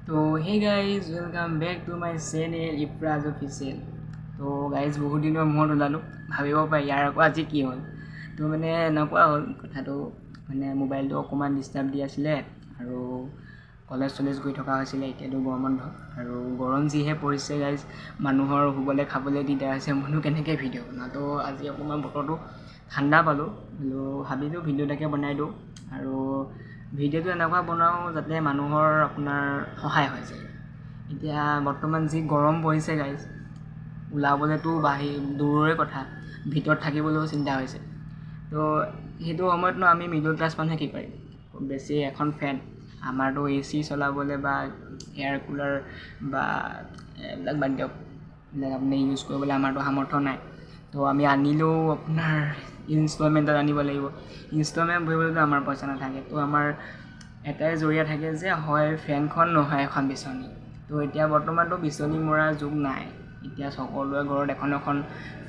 তো hey guys, welcome back to my channel Ifraj Official। তো guys, বহুত দিনৰ মূৰত ওলালোঁ। ভাবিব পাৰে ইয়াৰ আকৌ আজি কি হ'ল। তো মানে এনেকুৱা হ'ল কথাটো, মানে মোবাইলটো অকণমান ডিষ্টাৰ্ব দি আছিলে আৰু কলেজ চলেজ গৈ থকা হৈছিলে। এতিয়াতো গৰম বন্ধ আৰু গৰম যিহে পৰিছে গাইজ, মানুহৰ শুবলৈ খাবলৈ দিগদাৰ হৈছে। মইনো কেনেকৈ ভিডিঅ' বনাওঁ? তো আজি অকণমান বতৰটো ঠাণ্ডা পালোঁ, বোলো ভাবিলোঁ ভিডিঅ' এটাকে বনাই দিওঁ আৰু ভিডিঅ'টো এনেকুৱা বনাওঁ যাতে মানুহৰ আপোনাৰ সহায় হৈ যায়। এতিয়া বৰ্তমান যি গৰম পৰিছে গাইজ, ওলাবলৈতো বাহিৰ দূৰৰে কথা, ভিতৰত থাকিবলৈও চিন্তা হৈছে। তো সেইটো সময়তনো আমি মিডল ক্লাছ মানুহে কি কৰিম? খুব বেছি এখন ফেন, আমাৰতো এ চি চলাবলৈ বা এয়াৰ কুলাৰ বা এইবিলাক বাদ দিয়ক, এইবিলাক আপুনি ইউজ কৰিবলৈ আমাৰতো সামৰ্থ্য নাই। তো আমি আনিলেও আপোনাৰ ইনষ্টলমেণ্টত আনিব লাগিব। ইনষ্টলমেণ্ট ভৰিবলৈতো আমাৰ পইচা নাথাকে। তো আমাৰ এটাই জৰিয়া থাকে যে হয় ফেনখন, নহয় এখন বিচনী। তো এতিয়া বৰ্তমানতো বিচনী মৰা যুগ নাই। এতিয়া সকলোৰে ঘৰত এখন এখন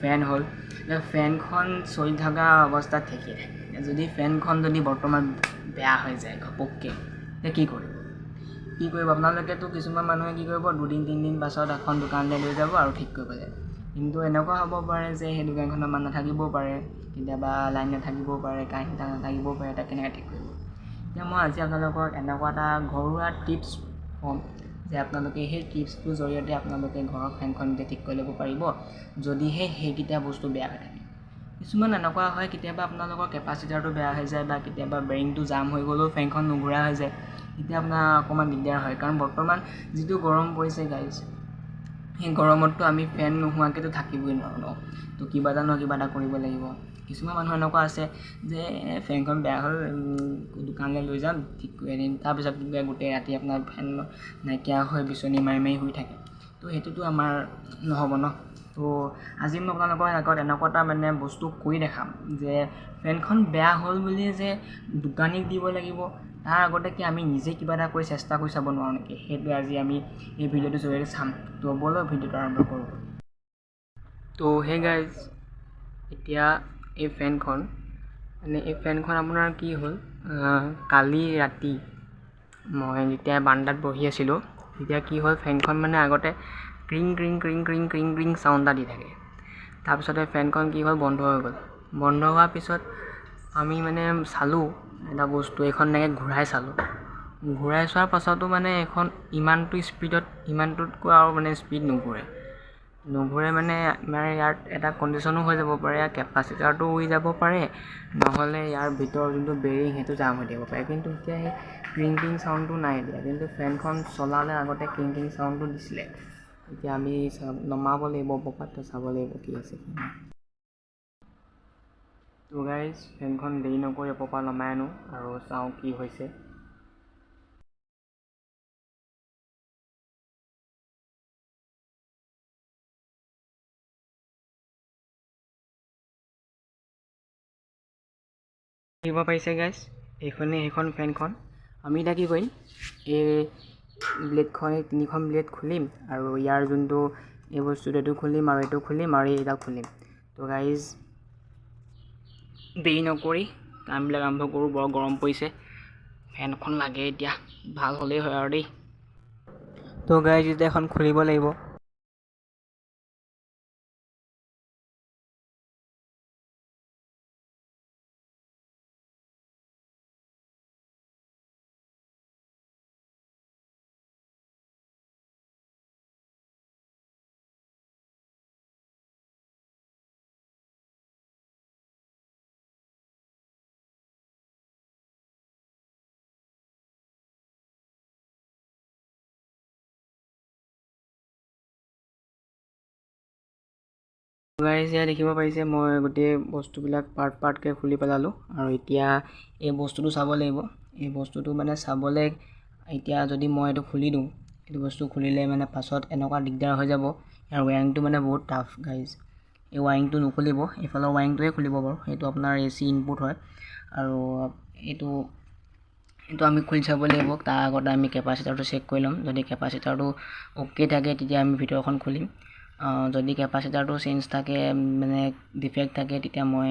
ফেন হ'ল। এতিয়া ফেনখন চলি থকা অৱস্থাত ঠিকেই থাকে। যদি ফেনখন যদি বৰ্তমান বেয়া হৈ যায় ঘপককৈ, তেতিয়া কি কৰিব? কি কৰিব আপোনালোকেতো? কিছুমান মানুহে কি কৰিব, দুদিন তিনিদিন পাছত এখন দোকানলৈ লৈ যাব আৰু ঠিক কৰিব যায়। কিন্তু এনেকুৱা হ'ব পাৰে যে সেই দোকানখনত মানুহ নাথাকিবও পাৰে, কেতিয়াবা লাইন নাথাকিবও পাৰে, কাৰেণ্ট এটা নাথাকিবও পাৰে। তাক কেনেকৈ ঠিক কৰিব? এতিয়া মই আজি আপোনালোকক এনেকুৱা এটা ঘৰুৱা টিপছ ক'ম যে আপোনালোকে সেই টিপছটোৰ জৰিয়তে আপোনালোকে ঘৰৰ ফেনখন নিজে ঠিক কৰি ল'ব পাৰিব, যদিহে সেইকেইটা বস্তু বেয়া হৈ থাকে। কিছুমান এনেকুৱা হয়, কেতিয়াবা আপোনালোকৰ কেপাচিটাৰটো বেয়া হৈ যায় বা কেতিয়াবা বেৰিংটো জাম হৈ গ'লেও ফেনখন নুঘূৰা হৈ যায়। তেতিয়া আপোনাৰ অকণমান দিগদাৰ হয়, কাৰণ বৰ্তমান যিটো গৰম পৰিছে গাইজ, সেই গৰমততো আমি ফেন নোহোৱাকৈতো থাকিবই নোৱাৰোঁ ন। তো কিবা এটা নহয় কিবা এটা কৰিব লাগিব। কিছুমান মানুহ এনেকুৱা আছে যে ফেনখন বেয়া হ'ল, দোকানলৈ লৈ যাম, ঠিক কৰি আনিম। তাৰপিছত গোটেই ৰাতি আপোনাৰ ফেন নাইকিয়া হৈ বিচনী মাৰি মাৰি শুই থাকে। তো সেইটোতো আমাৰ নহ'ব ন। তো আজি মই আপোনালোকৰ আগত এনেকুৱা এটা মানে বস্তু কৰি দেখাম যে ফেনখন বেয়া হ'ল বুলিয়ে যে দোকানীক দিব লাগিব, তাৰ আগতে কি আমি নিজে কিবা এটা কৰি চেষ্টা কৰি চাব নোৱাৰোঁ নেকি? সেইটোৱে আজি আমি এই ভিডিঅ'টোৰ জৰিয়তে চাম। তো ব'লক, ভিডিঅ'টো আৰম্ভ কৰোঁ। তো হে গাইজ, এতিয়া এই ফেনখন, মানে এই ফেনখন আপোনাৰ কি হ'ল, কালি ৰাতি মই যেতিয়া বাৰান্দাত বহি আছিলোঁ, তেতিয়া কি হ'ল, ফেনখন মানে আগতে ক্ৰিং ক্ৰিং ক্ৰিং ক্ৰিং ক্ৰিং ক্ৰিং চাউণ্ড এটা দি থাকে। তাৰপিছতে ফেনখন কি হ'ল, বন্ধ হৈ গ'ল। বন্ধ হোৱাৰ পিছত আমি মানে চালোঁ এটা বস্তু, এইখন এনেকৈ ঘূৰাই চালোঁ। ঘূৰাই চোৱাৰ পাছতো মানে এইখন ইমানটো স্পীডত, ইমানটোতকৈ আৰু মানে স্পীড নুঘূৰে। নুঘূৰে মানে মানে ইয়াত এটা কণ্ডিশ্যনো হৈ যাব পাৰে, ইয়াৰ কেপাচিটাৰটো উৰি যাব পাৰে, নহ'লে ইয়াৰ ভিতৰৰ যোনটো বেৰিং সেইটো জাম হৈ থাকিব পাৰে। কিন্তু এতিয়া সেই ক্ৰিং ক্ৰিং চাউণ্ডটো নাই এতিয়া। কিন্তু ফেনখন চলালে আগতে ক্ৰিং ক্ৰিং চাউণ্ডটো দিছিলে। এতিয়া আমি নমাব লাগিব পকাটো, চাব লাগিব কি আছে কি নাই। তো গাইজ, ফেনখন দেৰি নকৰি ওপৰৰ পৰা নমাই আনো আৰু চাওঁ কি হৈছে। দেখিব পাৰিছে গাইজ, এইখনেই সেইখন ফেনখন। আমি এতিয়া কি কৰিম? এই ব্লেডখন, এই তিনিখন ব্লেড খুলিম আৰু ইয়াৰ যোনটো এই বস্তুটো, এইটো খুলিম আৰু এইটো খুলিম আৰু এইডাল খুলিম। তো গাইজ, দেৰি নকৰি কামবিলাক আৰম্ভ কৰোঁ। বৰ গৰম পৰিছে, ফেনখন লাগে এতিয়া, ভাল হ'লেই হয় আৰু দেই। তো গাইজ, এতিয়া এখন খুলিব লাগিব। গাইজ, এয়া দেখিব পাৰিছে, মই গোটেই বস্তুবিলাক পাৰ্ট পাৰ্টকৈ খুলি পেলালোঁ আৰু এতিয়া এই বস্তুটো চাব লাগিব। এই বস্তুটো মানে চাবলৈ এতিয়া যদি মই এইটো খুলি দিওঁ, এইটো বস্তু খুলিলে মানে পাছত এনেকুৱা দিগদাৰ হৈ যাব। ইয়াৰ ৱায়াৰিংটো মানে বহুত টাফ গাইজ। এই ৱায়াৰিংটো নুখুলিব, এইফালৰ ৱায়াৰিংটোৱে খুলিব বাৰু। সেইটো আপোনাৰ এ চি ইনপুট হয় আৰু এইটো আমি খুলি চাব লাগিব। তাৰ আগতে আমি কেপাচিটাৰটো চেক কৰি ল'ম। যদি কেপাচিটাৰটো অ'কে থাকে, তেতিয়া আমি ভিতৰখন খুলিম। যদি কেপাচিটাৰটো চেঞ্জ থাকে, মানে ডিফেক্ট থাকে, তেতিয়া মই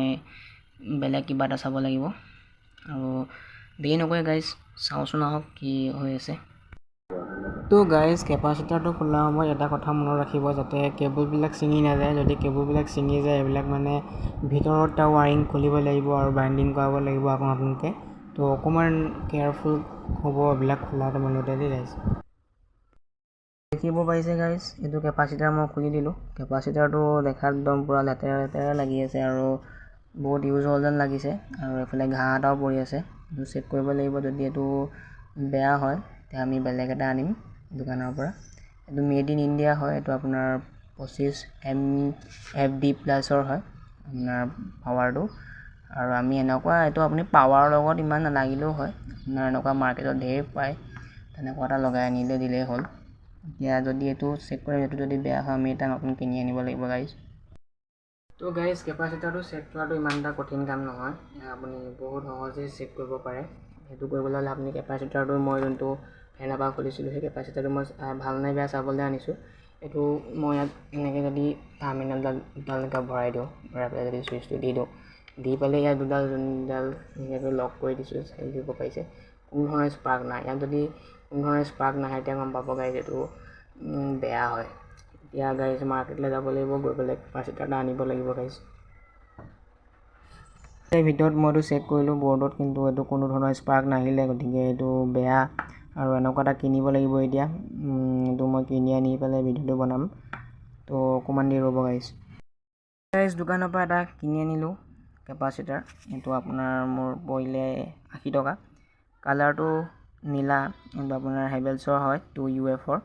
বেলেগ কিবা এটা চাব লাগিব। আৰু দেৰি নকৰি গাইজ, চাওঁচোন আহক কি হৈ আছে। তো গাইজ, কেপাচিটাৰটো খোলাৰ সময়ত এটা কথা মনত ৰাখিব যাতে কেবুলবিলাক ছিঙি নাযায়। যদি কেবুলবিলাক ছিঙি যায়, এইবিলাক মানে ভিতৰত তাৰ ৱাৰিং খুলিব লাগিব আৰু বাইণ্ডিং কৰাব লাগিব আকৌ নতুনকৈ। তো অকণমান কেয়াৰফুল হ'ব এইবিলাক খোলাটো মেলোতে দেই গাইজ। দেখিব পাৰিছে গাইজ, এইটো কেপাচিটাৰ মই খুলি দিলোঁ। কেপাচিটাৰটো দেখাত একদম পূৰা লেতেৰা লেতেৰা লাগি আছে আৰু বহুত ইউজ হ'ল যেন লাগিছে আৰু এইফালে ঘাঁহ এটাও পৰি আছে। এইটো চেক কৰিব লাগিব। যদি এইটো বেয়া হয়, তেতিয়া আমি বেলেগ এটা আনিম দোকানৰ পৰা। এইটো মেড ইন ইণ্ডিয়া হয়। এইটো আপোনাৰ 25 এম এফ ডি প্লাছৰ হয় আপোনাৰ পাৱাৰটো। আৰু আমি এনেকুৱা এইটো আপুনি পাৱাৰৰ লগত ইমান নালাগিলেও হয়, আপোনাৰ এনেকুৱা মাৰ্কেটত ধেৰ পায়, তেনেকুৱা এটা লগাই আনিলে দিলেই হ'ল। এতিয়া যদি এইটো চেক কৰিম, এইটো যদি বেয়া হয়, আমি এটা নতুন কিনি আনিব লাগিব গাইজ। তো গাইজ, কেপাচিটাৰটো চেক কৰাটো ইমান এটা কঠিন কাম নহয়। আপুনি বহুত সহজেই চেক কৰিব পাৰে। সেইটো কৰিবলৈ হ'লে আপুনি কেপাচিটাৰটো, মই যোনটো ফেনৰ পৰা খুলিছিলোঁ, সেই কেপাচিটাৰটো মই ভাল নে বেয়া চাবলৈ আনিছোঁ। এইটো মই ইয়াত এনেকৈ যদি টাৰ্মিনেলডাল দুডাল এনেকৈ ভৰাই দিওঁ, ভৰাই পেলাই যদি চুইচটো দি দিওঁ, দি পেলাই ইয়াত দুডাল যোনডাল ধুনীয়াকৈ লক কৰি দিছোঁ, চাই দিব পাৰিছে, কোনো ধৰণৰ স্পাৰ্ক নাই। ইয়াত যদি কোনো ধৰণৰ স্পাৰ্ক নাহে, তেতিয়া গম পাব গাইজ, এইটো বেয়া হয়। এতিয়া গাইজ, মাৰ্কেটলৈ যাব লাগিব, গৈ পেলাই কেপাচিটাৰ এটা আনিব লাগিব গাইজ। এই ভিতৰত মইতো চেক কৰিলোঁ বৰ্ডত, কিন্তু এইটো কোনো ধৰণৰ স্পাৰ্ক নাহিলে। গতিকে এইটো বেয়া আৰু এনেকুৱা এটা কিনিব লাগিব এতিয়া। এইটো মই কিনি আনি পেলাই ভিডিঅ'টো বনাম। তো অকণমান দেৰি ৰ'ব গাইজ। গাইজ, দোকানৰ পৰা এটা কিনি আনিলোঁ কেপাচিটাৰ। এইটো আপোনাৰ মোৰ পৰিলে 80 টকা। কালাৰটো নীলা। এইটো আপোনাৰ হেভেলছৰ হয়, 2 ইউ এফৰ।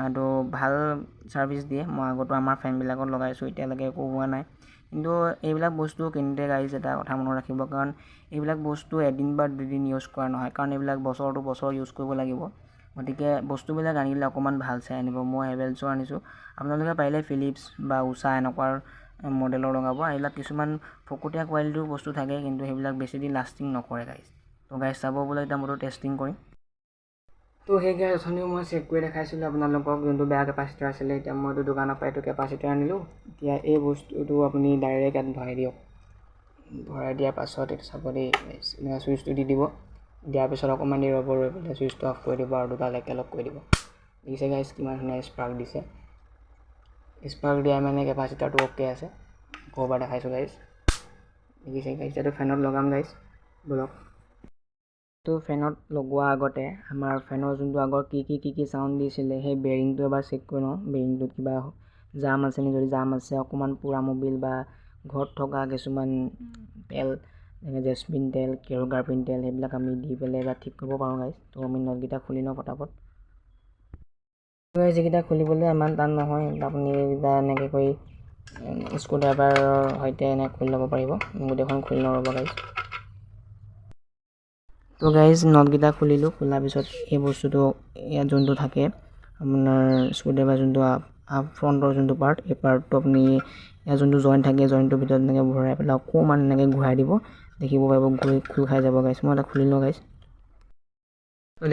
এইটো ভাল ছাৰ্ভিচ দিয়ে। মই আগতো আমাৰ ফেনবিলাকত লগাইছোঁ, এতিয়ালৈকে একো হোৱা নাই। কিন্তু এইবিলাক বস্তু কিনোতে গাইজ, এটা কথা মনত ৰাখিব, কাৰণ এইবিলাক বস্তু এদিন বা দুদিন ইউজ কৰা নহয়, কাৰণ এইবিলাক বছৰটো বছৰ ইউজ কৰিব লাগিব। গতিকে বস্তুবিলাক আনিলে অকণমান ভাল চাই আনিব। মই হেভেলছৰ আনিছোঁ, আপোনালোকে পাৰিলে ফিলিপছ বা উষা এনেকুৱা মডেলৰ লগাব। এইবিলাক কিছুমান ফকটীয়া কোৱালিটিৰ বস্তু থাকে, কিন্তু সেইবিলাক বেছি দিন লাষ্টিং নকৰে গাইজ। তো গাইজ, চাব বোলে, এতিয়া মইতো টেষ্টিং কৰিম। তো সেই গাইজ, অথনিও মই চেক কৰি দেখাইছিলোঁ আপোনালোকক যোনটো বেয়া কেপাচিটাৰ আছিলে। এতিয়া মই এইটো দোকানৰ পৰা এইটো কেপাচিটাৰ আনিলোঁ। এতিয়া এই বস্তুটো আপুনি ডাইৰেক্ট ইয়াত ভৰাই দিয়ক। ভৰাই দিয়াৰ পাছত এইটো চাব দেই, এনেকৈ চুইচটো দি দিব। দিয়াৰ পিছত অকণমান দেৰি ৰ'ব, ৰৈ পেলাই চুইচটো অফ কৰি দিব আৰু দুডাল একেলগ কৰি দিব। দেখিছে গাইজ, কিমান ধুনীয়া স্পাৰ্ক দিছে। স্পাৰ্ক দিয়াৰ মানে কেপাচিটাৰটো অ'কে আছে। আকৌ এবাৰ দেখাইছোঁ গাইজ। দেখিছে গাইজ, এইটো ফেনত লগাম গাইজ, ব'লক। তো ফেনত লগোৱাৰ আগতে আমাৰ ফেনৰ যোনটো আগৰ কি কি কি কি চাউণ্ড দিছিলে, সেই বেৰিংটো এবাৰ চেক কৰি লওঁ, বেৰিংটোত কিবা জাম আছে নেকি। যদি জাম আছে, অকণমান পুৰা মবিল বা ঘৰত থকা কিছুমান তেল, যেনে জেচমিন তেল, কেৰোকাৰ্পিন তেল, সেইবিলাক আমি দি পেলাই এবাৰ ঠিক কৰিব পাৰোঁ গাইজ। তো আমি নটকেইটা খুলি লওঁ পটাপট। যিকেইটা খুলিবলৈ ইমান টান নহয়, আপুনি এইকেইটা এনেকৈ কৰি স্ক্ৰু ড্ৰাইভাৰৰ সৈতে এনেকৈ খুলি ল'ব পাৰিব। গোটেইখন খুলি লওঁ, ৰ'ব গাইজ। তো গাইজ, নটকেইটা খুলিলোঁ। খোলাৰ পিছত এই বস্তুটো ইয়াত যোনটো থাকে আপোনাৰ স্ক্ৰু ড্ৰাইভাৰ, যোনটো আপ ফ্ৰণ্টৰ যোনটো পাৰ্ট, এই পাৰ্টটো আপুনি ইয়াত যোনটো জইণ্ট থাকে, জইণ্টটোৰ ভিতৰত এনেকৈ ভৰাই পেলাই অকণমান এনেকৈ ঘূৰাই দিব। দেখিব পাৰিব, গৈ খোল খাই যাব গাইজ। মই এটা খুলি লওঁ গাইজ।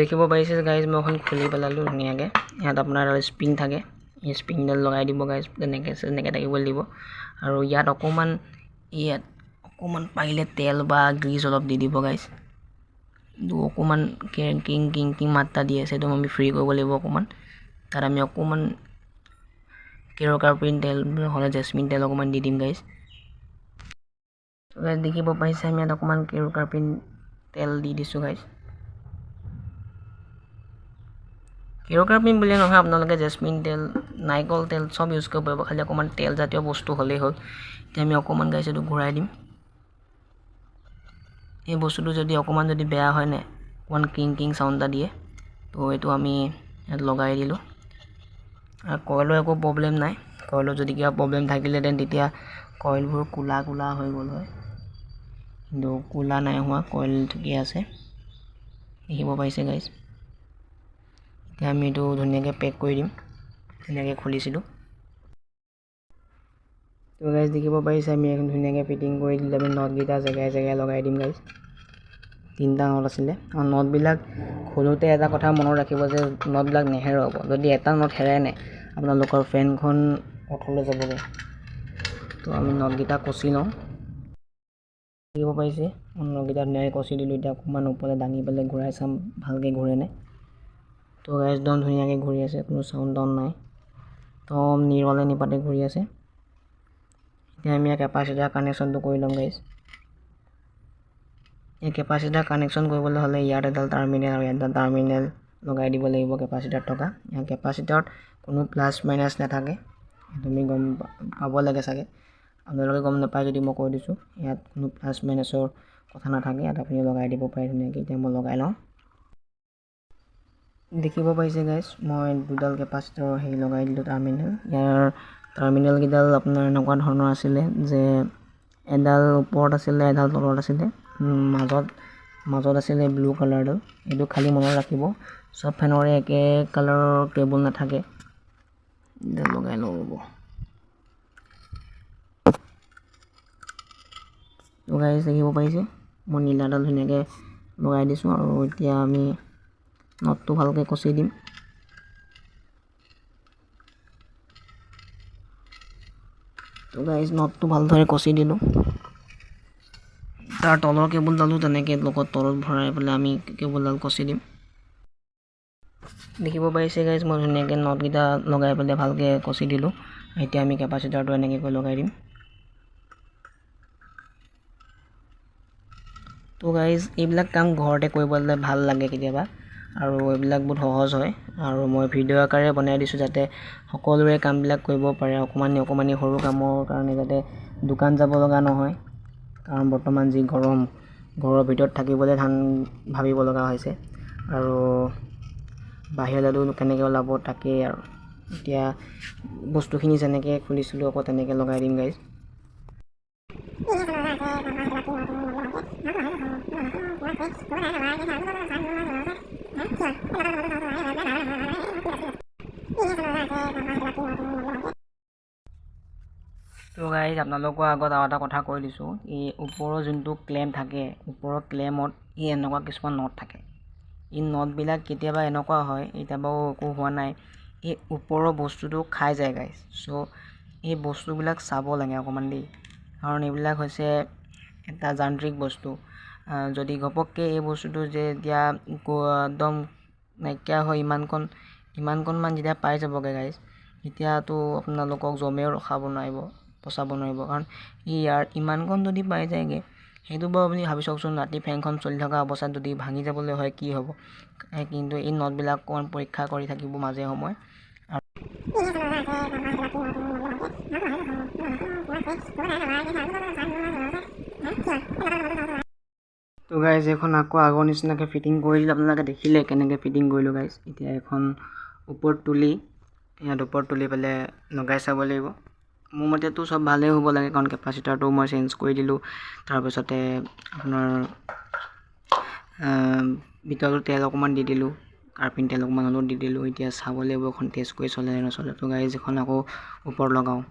দেখিব পাৰিছে গাইজ, মই এখন খুলি পেলালোঁ ধুনীয়াকৈ। ইয়াত আপোনাৰ এডাল স্প্ৰিং থাকে, এই স্প্ৰিংডাল লগাই দিব গাইজ। তেনেকৈ তেনেকৈ থাকিবলৈ দিব আৰু ইয়াত অকণমান পাৰিলে তেল বা গ্ৰীজ অলপ দি দিব গাইজ। কিন্তু অকণমান কিং কিং কিং মাত এটা দি আছে, এইটো আমি ফ্ৰী কৰিব লাগিব অকণমান। তাত আমি অকণমান কেৰকাৰ্পিন তেল নহ'লে জেচমিন তেল অকণমান দি দিম গাইজ। দেখিব পাৰিছে, আমি ইয়াত অকণমান কেৰকাৰ্পিন তেল দি দিছোঁ গাইজ। কেৰকাৰ্পিন বুলিয়ে নহয়, আপোনালোকে জেচমিন তেল, নাৰিকল তেল চব ইউজ কৰিব পাৰিব। খালি অকণমান তেলজাতীয় বস্তু হ'লেই হ'ল। এতিয়া আমি অকণমান গাইজ, এইটো ঘূৰাই দিম। এই বস্তুটো যদি অকণমান যদি বেয়া হয় নে, অকণমান কিং কিং চাউণ্ড এটা দিয়ে। তো এইটো আমি ইয়াত লগাই দিলোঁ আৰু কইলৰ একো প্ৰব্লেম নাই। কইলৰ যদি কিবা প্ৰব্লেম থাকিলেহেঁতেন, তেতিয়া কইলবোৰ ক'লা ক'লা হৈ গ'ল হয়। কিন্তু ক'লা নাই হোৱা, কইল ঠিকে আছে। দেখিব পাৰিছে গাইজ, এতিয়া আমি এইটো ধুনীয়াকৈ পেক কৰি দিম, ধুনীয়াকৈ খুলিছিলোঁ। তো গাইজ, দেখিব পাৰিছে, আমি এখন ধুনীয়াকৈ ফিটিং কৰি দিলোঁ। আমি নটকেইটা জেগাই জেগাই লগাই দিম গাইজ। তিনিটা not আছিলে। আৰু নটবিলাক খোলোঁতে এটা কথা মনত ৰাখিব যে নটবিলাক নেহেৰুৱাব। যদি এটা not হেৰাই নাই, আপোনালোকৰ ফেনখন অথলে যাবগৈ। তো আমি নটকেইটা কচি লওঁ। দেখিব পাৰিছে, মই নটকেইটা ধুনীয়াকৈ কচি দিলোঁ। এতিয়া অকণমান ওপৰলৈ দাঙি পেলাই ঘূৰাই চাম, ভালকৈ ঘূৰে নাই। তো গাইজ, একদম ধুনীয়াকৈ ঘূৰি আছে, কোনো চাউণ্ড টাউণ্ড নাই, একদম নিৰলে নিপাতে ঘূৰি আছে। এতিয়া আমি ইয়াৰ কেপাচিটাৰ কানেকশ্যনটো কৰি ল'ম গাইজ। এই কেপাচিটাৰ কানেকশ্যন কৰিবলৈ হ'লে ইয়াত এডাল টাৰ্মিনেল আৰু ইয়াত এডাল টাৰ্মিনেল লগাই দিব লাগিব কেপাচিটাৰ থকা। ইয়াৰ কেপাচিটাৰত কোনো প্লাছ মাইনাছ নাথাকে, তুমি গম পাব লাগে চাগে, আপোনালোকে গম নাপায় যদি মই কৈ দিছোঁ। ইয়াত কোনো প্লাছ মাইনাছৰ কথা নাথাকে, ইয়াত আপুনি লগাই দিব পাৰে ধুনীয়াকৈ। এতিয়া মই লগাই লওঁ। দেখিব পাৰিছে গাইজ, মই দুডাল কেপাচিটাৰৰ হেৰি লগাই দিলোঁ টাৰ্মিনেল। ইয়াৰ টাৰ্মিনেলকেইডাল আপোনাৰ এনেকুৱা ধৰণৰ আছিলে যে এডাল ওপৰত আছিলে, এডাল তলত আছিলে, মাজত আছিলে ব্লু কালাৰডাল। এইটো খালী মনত ৰাখিব, চব ফেনৰে একে কালাৰৰ কেবুল নাথাকে। এডাল লগাই লওঁ ৰ'ব। তো গাইজ, দেখিব পাৰিছে মই নীলাডাল ধুনীয়াকৈ লগাই দিছোঁ। আৰু এতিয়া আমি নটটো ভালকৈ কচি দিম। তো গাইজ, নটটো ভালদৰে কচি দিলোঁ। তাৰ তলৰ কেবুলডালো তেনেকৈ লগত তলত ভৰাই পেলাই আমি কেবুলডাল কচি দিম। দেখিব পাৰিছে গাইজ, মই ধুনীয়াকৈ নটকেইটা লগাই পেলাই ভালকৈ কচি দিলোঁ। এতিয়া আমি কেপাচিটাৰটো এনেকৈ লগাই দিম। তো গাইজ, এইবিলাক কাম ঘৰতে কৰিবলৈ ভাল লাগে কেতিয়াবা, আৰু এইবিলাক বহুত সহজ হয়। আৰু মই ভিডিঅ' আকাৰে বনাই দিছোঁ যাতে সকলোৰে কামবিলাক কৰিব পাৰে, অকণমানি অকণমানি সৰু কামৰ কাৰণে যাতে দোকান যাব লগা নহয়। কাৰণ বৰ্তমান যি গৰম, ঘৰৰ ভিতৰত থাকিবলৈ ধান ভাবিব লগা হৈছে, আৰু বাহিৰলৈতো কেনেকৈ ওলাব তাকেই। আৰু এতিয়া বস্তুখিনি যেনেকৈ খুলিছিলোঁ আকৌ তেনেকৈ লগাই দিম গাইজ। তো গাইজ, আপোনালোকৰ আগত আৰু এটা কথা কৈ দিছোঁ, এই ওপৰৰ যোনটো ক্লেম থাকে, ওপৰৰ ক্লেমত এই এনেকুৱা কিছুমান not থাকে। এই নটবিলাক কেতিয়াবা এনেকুৱা হয়, এতিয়া বাৰু একো হোৱা নাই, এই ওপৰৰ বস্তুটো খাই যায় গাইজ। চ' এই বস্তুবিলাক চাব লাগে অকণমান দেই, কাৰণ এইবিলাক হৈছে এটা যান্ত্ৰিক বস্তু। যদি ঘপককৈ এই বস্তুটো যে এতিয়া একদম নাইকিয়া হৈ ইমানকণমান যেতিয়া পাই যাবগৈ গাইজ, তেতিয়াতো আপোনালোকক জমেও ৰখাব নোৱাৰিব, বচাব নোৱাৰিব। কাৰণ ইয়াৰ ইমানকণ যদি পাই যায়গৈ, সেইটো বাৰু আপুনি ভাবি চাওকচোন, ৰাতি ফেনখন চলি থকা অৱস্থাত যদি ভাঙি যাবলৈ হয় কি হ'ব। কিন্তু এই নটবিলাক অকণমান পৰীক্ষা কৰি থাকিব মাজে সময়ে। তো গাইজ, এইখন আকৌ আগৰ নিচিনাকৈ ফিটিং কৰি দিলোঁ, আপোনালোকে দেখিলে কেনেকৈ ফিটিং কৰিলোঁ গাইজ। এতিয়া এইখন ওপৰত তুলি, ইয়াত ওপৰত তুলি পেলাই লগাই চাব লাগিব। মোৰ মতেতো চব ভালেই হ'ব লাগে, কাৰণ কেপাচিটাৰটো মই চেঞ্জ কৰি দিলোঁ, তাৰপিছতে আপোনাৰ ভিতৰতো তেল অকণমান দি দিলোঁ, কাৰ্পিন তেল অকণমান হ'লেও দি দিলোঁ। এতিয়া চাব লাগিব এখন টেষ্ট কৰি চলে নে নচলে। তো গাইজ, এইখন আকৌ ওপৰত লগাওঁ।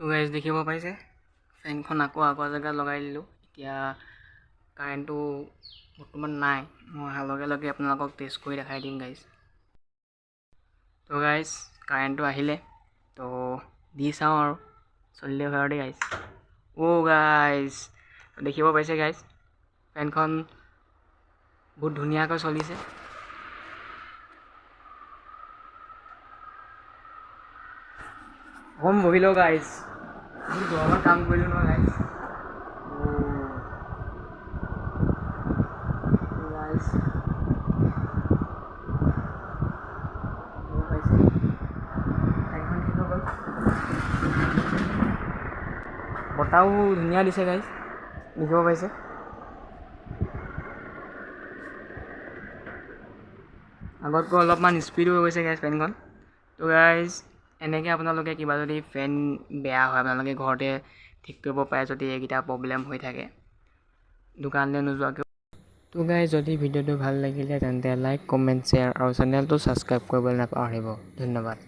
তো গাইজ, দেখিব পাইছে ফেনখন আকৌ আগৰ জেগাত লগাই দিলোঁ। এতিয়া কাৰেণ্টটো বৰ্তমান নাই, মই অহাৰ লগে লগে আপোনালোকক টেষ্ট কৰি দেখাই দিম গাইজ। তো গাইজ, কাৰেণ্টটো আহিলে, তো দি চাওঁ আৰু চলিলে হয় আৰু দেই গাইজ। অ' গাইজ, দেখিব পাইছে গাইজ, ফেনখন বহুত ধুনীয়াকৈ চলিছে। অকণ বহি লওঁ গাইজ, বহুত গৰমত কাম কৰিলোঁ নহয় গাইজ। গাইজ, পাইছে ফেনখন ঠিক হৈ গ'ল, বতাহো ধুনীয়া দিছে গাইজ, দেখিব পাইছে। আগতকৈ অলপমান স্পীডো হৈ গৈছে গাইজ ফেনখন। তো গাইজ, এনেকৈ আপোনালোকে কিবা যদি ফেন বেয়া হয় আপোনালোকে ঘৰতে ঠিক কৰিব পাৰে যদি এইকেইটা প্ৰব্লেম হৈ থাকে, দোকানলৈ নোযোৱাকৈ। তো গাইজ, যদি ভিডিঅ'টো ভাল লাগিলে তেন্তে লাইক, কমেণ্ট, শ্বেয়াৰ আৰু চেনেলটো ছাবস্ক্ৰাইব কৰিবলৈ নাপাহৰিব। ধন্যবাদ।